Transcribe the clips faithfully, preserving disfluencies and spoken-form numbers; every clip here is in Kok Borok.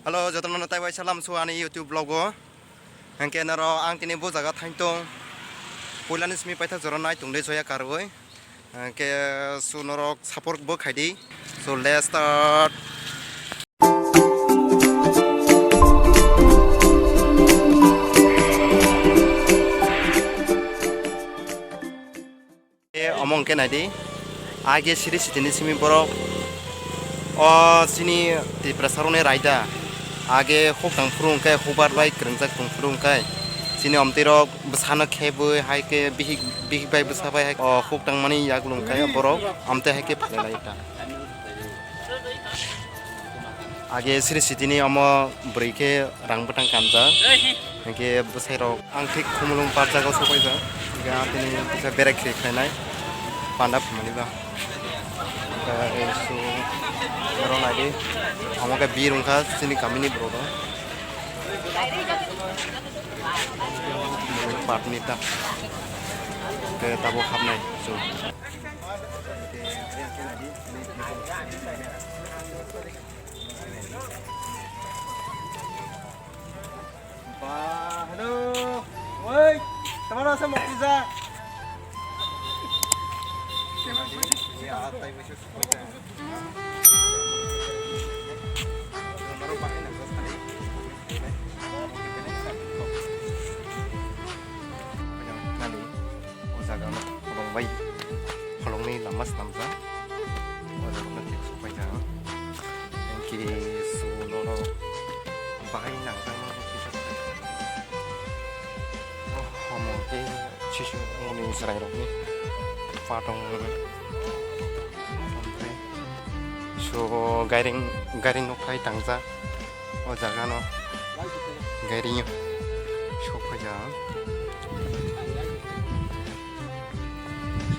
Hello, jotono tai bai salam su ani YouTube vlog o. Hwnkhe noro ang tini bo jaga thaitong. Puilani simi paithak jora nai tongde joya karwi. Hwnkhe su norok support bo khaidi. So let's start. E, omo hwnkhe naidi, age siri sitini simi borok o chini Tiprasarokni raida age huk tang phuru hwnkhe hukbar bai kwrwngjak tong phuru hwnkhe chini omtwi rok bwsano khebwi hai khe bihik, bihik bai bwsa bai hai o huk tangmani yagulo hwnkhe borok amtwi hai khe phalai lai ta. Age siri sitini omo bwrwi khe rang bwtang kanjak. Hwnkhe bwsai rok ang thik khumulwng parjak o sopaijak. Hwnkhe ang tini kisa berai khri khlainai panda phumani ba. Hwnkhe su oro naidi omo khe bir wngkha chini kamini borok rok. Part ni ta. Hwnkhe tabuk hapnai su. Ba, hello. Oi, tamara asa mokti ja. Nani, o jaga no kolong bai, kolongni lama swnamjak. O jaga no thik sokpaijak. Hwnkhe su norok bahai nangjakma kisa. Oh, omo khe chisu ongni chwrairokni patong. So, gairing, gairing nokphai tangjak o jagano. Gairing sokphaijak.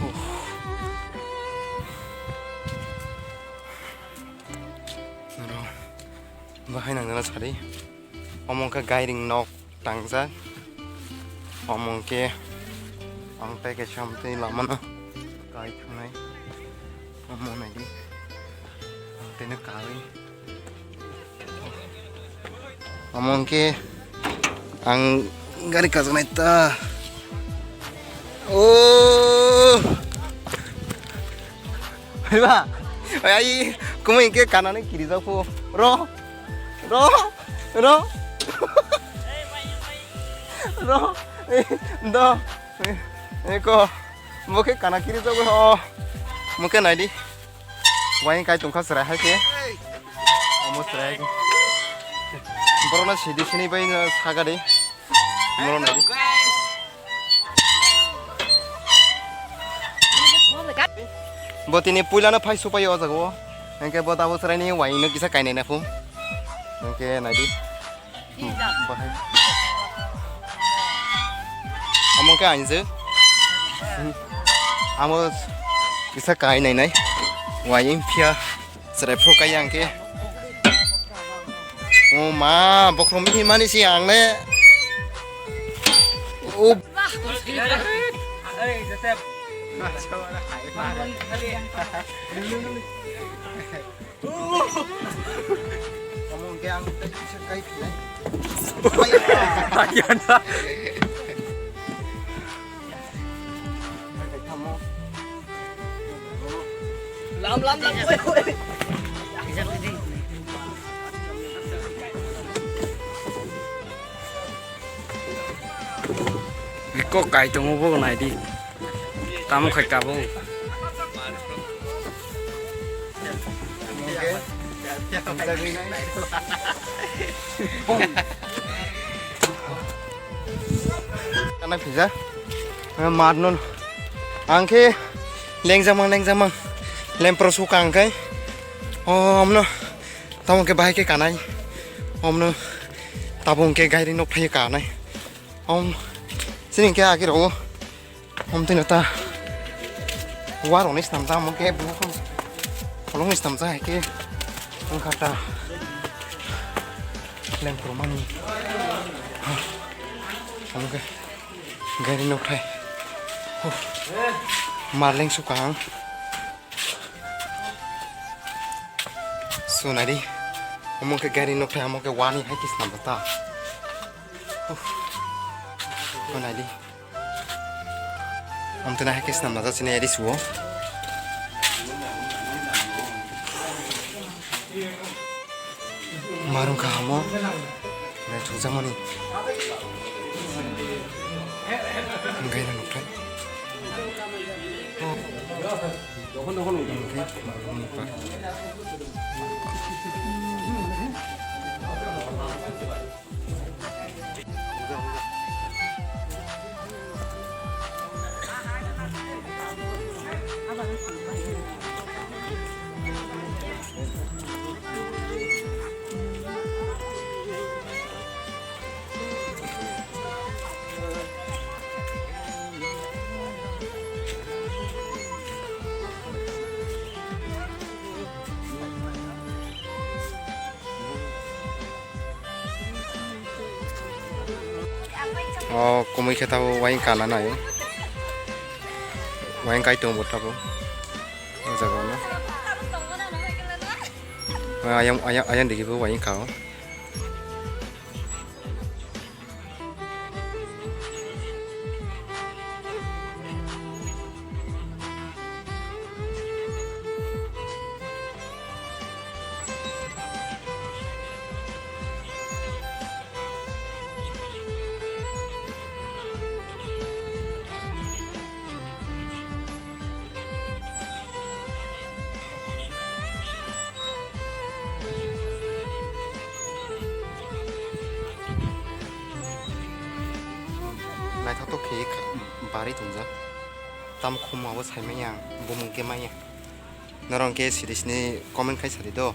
Oh. Oro bahai nangjakna sadi. Omo wngkha gairing nok tangjak. Omo wngkhe ang tei kaisa amtwi lamano kai thangnai. Omo naidi. Ang tino kai. Omo hwnkhe ang gari kajaknai ta. O! Haiba, ai, kumui hwnkhe kanani kirijak phu. Ro, ro, ro. Ro, eh, do, eh, eko, bo khe kana kirijak phu. Mokhe naidi. Waini kai tongkha chwrai hai khe. Omo chwrai hai khe. Borokno sidi sini bai no sagadi. Moro nai. Bo tini puilano phai supai o jaga o. Hwnkhe bo tabuk chwraini waino kisa kainai na phu. Hwnkhe naidi. Bahai. Amo khe ang je. Amo kisa kai nai nai. Wai phiya chwrai phuru kai ang khe. O ma, bokhrom bini mani si ang le. O. Omo hwnkhe ang tei kisa kai phinai. Ayana. Lam, lam, lam, oi, oi. Kok kai tongo bo nai di. Tamo khai kabo. Kana phija. Mar non. Ang khe lengjamang, lengjamang. Lempro suka ang khai. Om no. Tamo khe bahai khe kanai. Om no. Tabung khe gairi nok phai kanai. Om. Sini khe agi ro. Om tino ta. Waroni snamjak omo khe buphang. Kolongni snamjak hai khe. Wngkha ta. Lengkor mani. Omo khe. Gari nokthai. Huh. Marleng sukang. Sunari. Omo khe gari nokthai, omo khe wani hai khe swnam ta. Uff. Ko nai di. Omo tene hai khe swnam na sini eri suo. Marung kahamo. Nai thukjakmani. Hingke na nukthai. Hingke marungni par. O kumui khe tabuk uaying kana nai. Uaying kai tongo bo tabuk. O jaga o no. Ayang, ayang, ayang digi bo uaying ka o. Naithotok khe barwi tongjak. Tamo khum abo saimanya ang, bumung khe manya. Norok khe siri sini comment khai sadi do.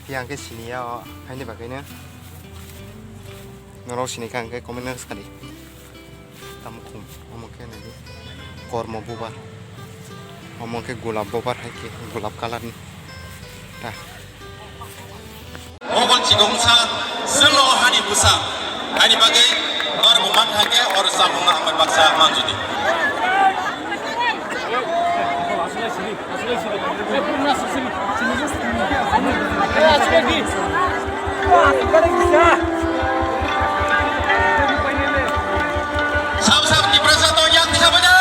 Phiya ang khe siniya o, haini bagwi no. Norok sini kha ang khe comment no sadi. Tamo khum, omo khe nai di. Kormo bubar. Omo khe gulab bubar hai khe, gulab colour ni. Ta. Mokol chigongsa, swngno hani bwsa. Haini bagwi norbo man thangkhe or chamungno hambai baksa manjudi. Sab sab Tiprasa to yang bisa benar.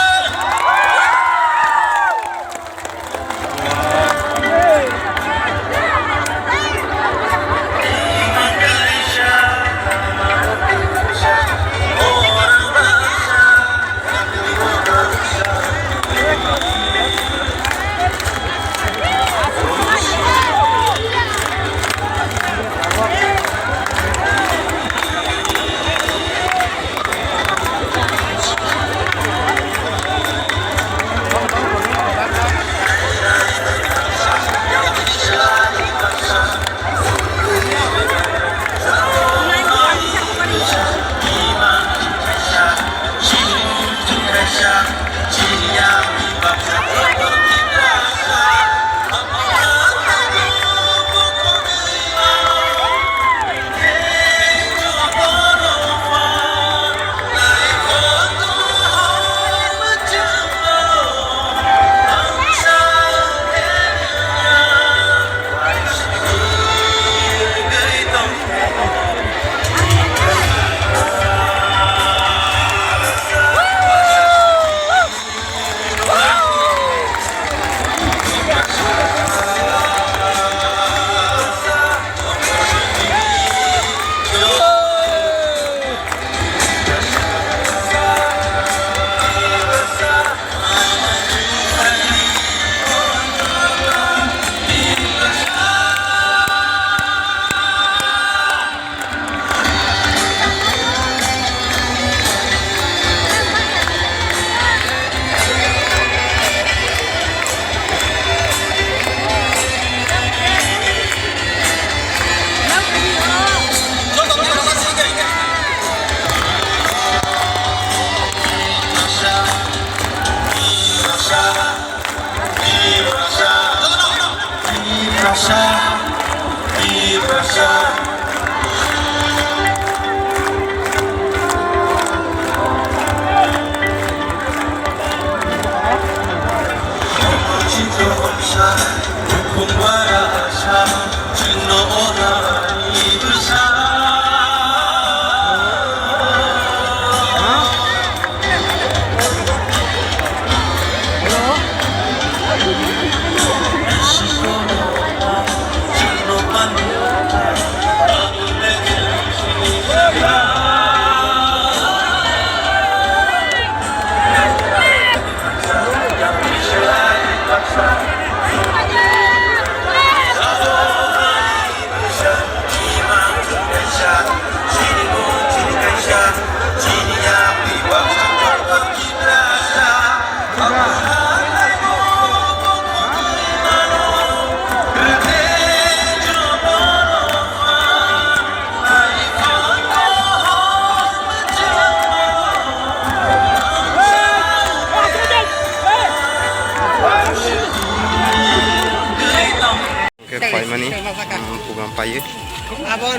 Paye.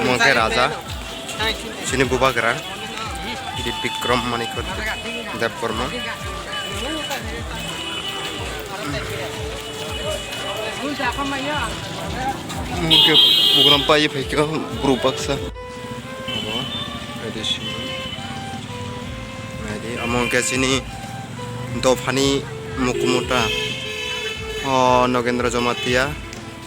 Omo khe raja. Chini bubagra. Bikram Manikya Debbarma. Omo khe program paye phaikha bru baksa. Abo, traditional. Naidi, omo hwnkhe chini dophani mukumuta, o, Nogendra Jamatia,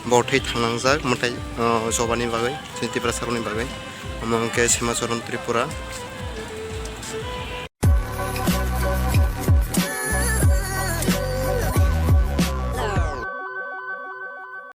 bo thwi thangnangjak, mwtai, o, chobani bagwi, chini Tiprasarokni bagwi. Omo hwnkhe Semacharan Tripura,